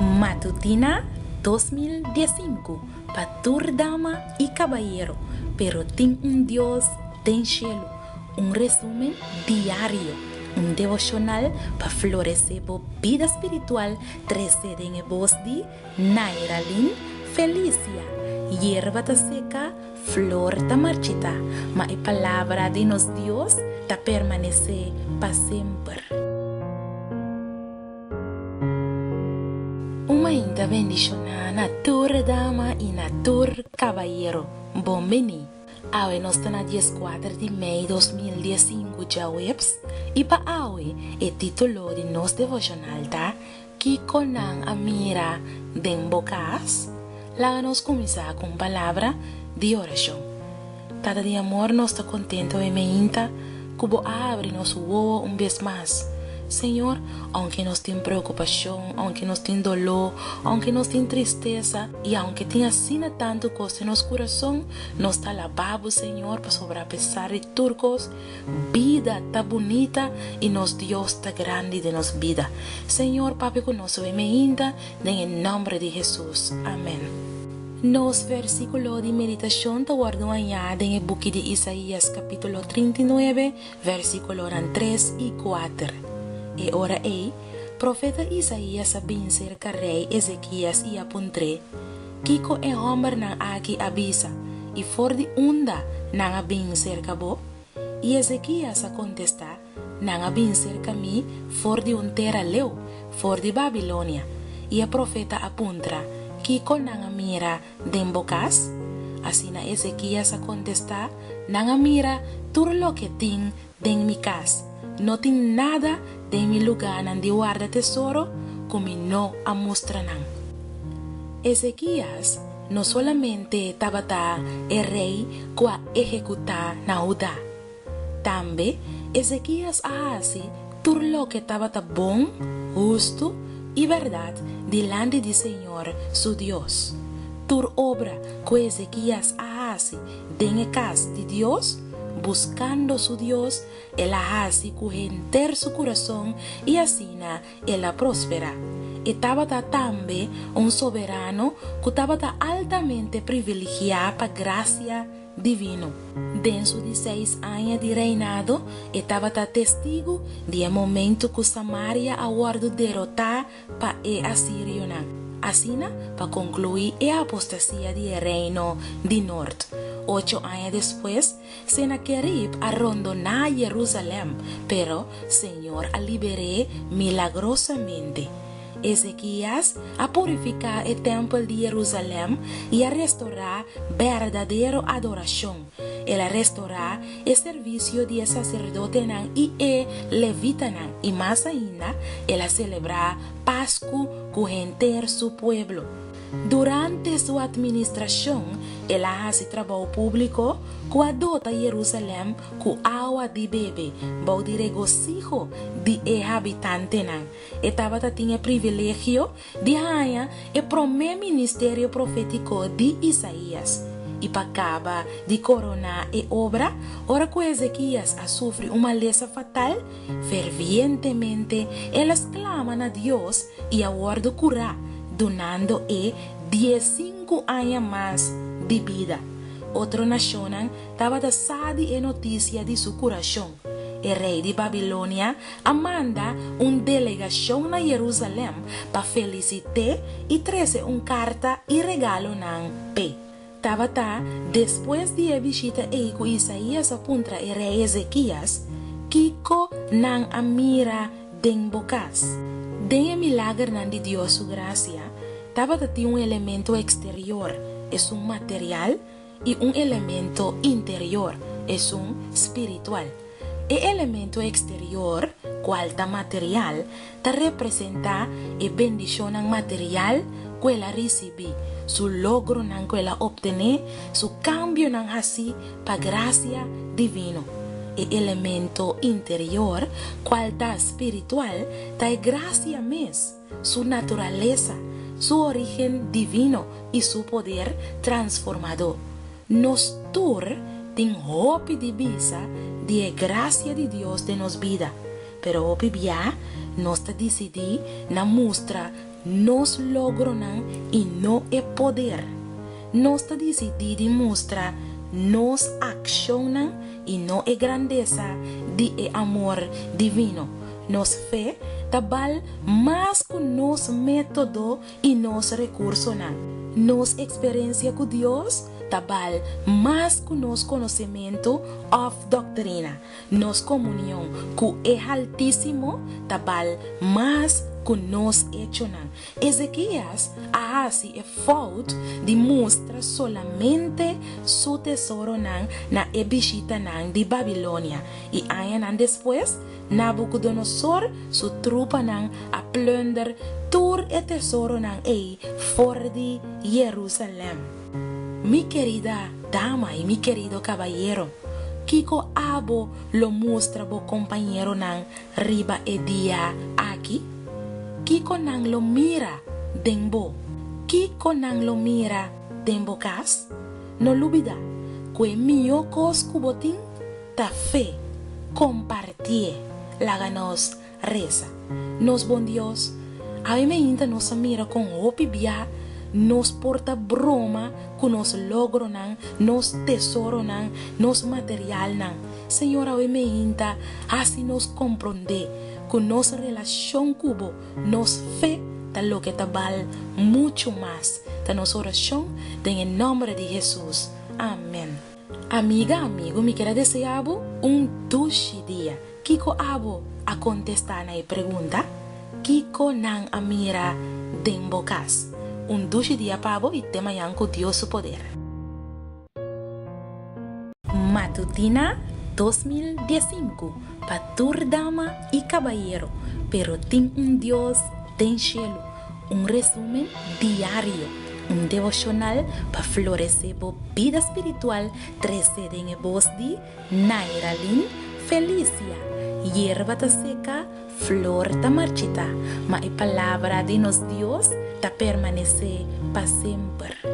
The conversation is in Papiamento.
Matutina 2015 pa tur dama i kabayero, pero tin un Dios den shelu. Un resumen diario, un devoshonal pa floresé bo bida spiritual trese den e bos di Nairalyn Felicia. Yerba ta seka, flor ta marchitá, ma e palabra di nos Dios ta permanesé pa semper. Un mainta bendishoná na tur dama i na tur kabayero. Bon bini! Awe nos ta na dieskuater di mei 2015 djaweps i pa awe e título di nos devoshonal ta Kiko nan a mira den bo kas? Laga nos kuminsá ku un palabra di orashon. Tata di amor nos ta kontento e meinta ku bo a habri nos wowo un bes mas. Señor, ounke nos tin preokupashon, ounke nos tin doló, ounke nos tin tristesa i ounke tin asina tantu kos den nos kurason, nos ta alabá bo, Señor, pasobra apesar di tur kos, bida ta bunita i nos Dios ta grandi den nos bida. Señor, papia ku nos awe meinta, den e nòmber di Hesus. Amèn. Nos versíkulo di meditashon ta wòrdu hañá den e buki di Isaías kapítulo 39, versíkulonan tres i kuater. E ora ei, profeta Isaías a bin serka rei Ezekias i a puntr'é, Kiko e hòmbernan aki a bisa, i for di unda nan a bin serka bo? I Ezekias a kontestá, Nan a bin serka mi for di un tera leu, for di Babilonia. I e profeta a puntra, Kiko nan a mira den bo kas? Asina Ezekias a kontestá, Nan a mira tur loke tin den mi kas. No tin nada den mi lugánan di warda tesoro ku mi no a mustra nan. Ezekias no solamente tabata e rei ku a ehekutá na Hudá. Tambe Ezekias a hasi tur loke tabata bon, hustu i bèrdat dilanti di señor su Dios. Tur obra ku Ezekias a hasi den e kas di Dios, buskando su Dios, el a hasi ku henter su kurason i asina el a prosperá. E tabata tambe un soberano ku tabata altamente privilegiá pa grasia divino. Den su di seis aña di reinado, e tabata testigu di e momentu ku Samaria a wòrdu derotá pa e asirionan, asina pa konkluí e apostasia di e reino di nort. Ocho aña despues, Senakerib a rondoná Yerusalèm, pero Señor a liber'é milagrosamente. Ezekias a purifiká e tèmpel di Yerusalèm i a restorá berdadero adorashon. El a restorá e servisio di e saserdotenan i e levitanan, i mas ainda, el a selebrá Pasku ku henter su pueblo. Durante su atministrashon, el a hasi trabou públiko ku a dota Yerusalèm ku awa di bebe bou di regosiho di e habitantenan. E tabata tin e privilegio di haña e promé ministerio profétiko di Isaías. I pa kaba di koroná e obra, ora ku Ezekias a sufri un malesa fatal, fervientemente el a sklama na Dios i a wòrdu kurá, dunando e diesinku aña mas di bida. Otro nashonnan tabata sa di e notisia di su kurashon. E rei di Babilonia a manda un delegashon na Yerusalèm pa felisit'é i trese un karta i regalonan p'e. Tabata despues di e bishita ei ku Isaías a puntra e rei Ezekias, Kiko nan a mira den bo kas? Den e milagernan di Dios su grasia tabata tin un elemento eksterior, esun material, i un elemento interior, esun spiritual. E elemento eksterior, kual ta material, ta representá e bendishonnan material ku el a risibí, su logronan ku el a optené, su kambionan hasí pa grasia divino. E elemento interior, kual ta spiritual, ta e grasia mes, su naturalesa, su orígen divino i su poder transformadó. Nos tur tin hopi di bisa di e grasia di Dios den nos bida, pero hopi bia nos ta disidí na mustra. nos logronan i no e poder. Nos ta disidí di mustra nos akshonnan i no e grandesa di e amor divino. Nos fe ta bal mas ku nos método i nos rekursonan. Nos eksperensia ku Dios ta bal mas ku nos konosementu òf doktrina. Nos komunion ku e Haltísimo ta bal mas ku nos echonan. Ezekias a hasi e fout di mustra solamente su tesoronan na e bishitanan di Babilonia, i añanan despues Nabukodonosor su trupanan a plùnder tur e tesoronan ei for di Jerusalèm. Mi kerida dama i mi kerido kabayero, kiko abo lo mustra bo kompañeronan riba e dia aki? Kiko nan lo mira den bo? Kiko nan lo mira den bo kas? No lubidá ku e mihó kos ku bo tin ta fe. Kompartié. Laga nos resa. Nos bon Dios, awe meinta nos a mira kon hopi bia nos por ta broma ku nos logronan, nos tesoronan, nos materialnan. Señor awe meinta hasi nos komprondé ku nos relashon ku bo, nos fe ta loke ta bal muchu mas. Ta nos orashon den e nòmber di Hesus. Amen. Amiga, amigu, mi kier a desea bo un dushi dia. Kiko abo a kontestá na e pregunta, Kiko nan a mira den bo kas? Un dushi dia pa bo i te mañan ku Dios su poder. Matutina 2015 pa tur dama i kabayero, pero tin un Dios den shelu. Un resumen diario, un devoshonal pa floresé bo bida spiritual trese den e bos di Nairalyn Felicia, Yerba ta seka, flor ta marchita, ma e palabra di nos Dios ta permanesé pa semper.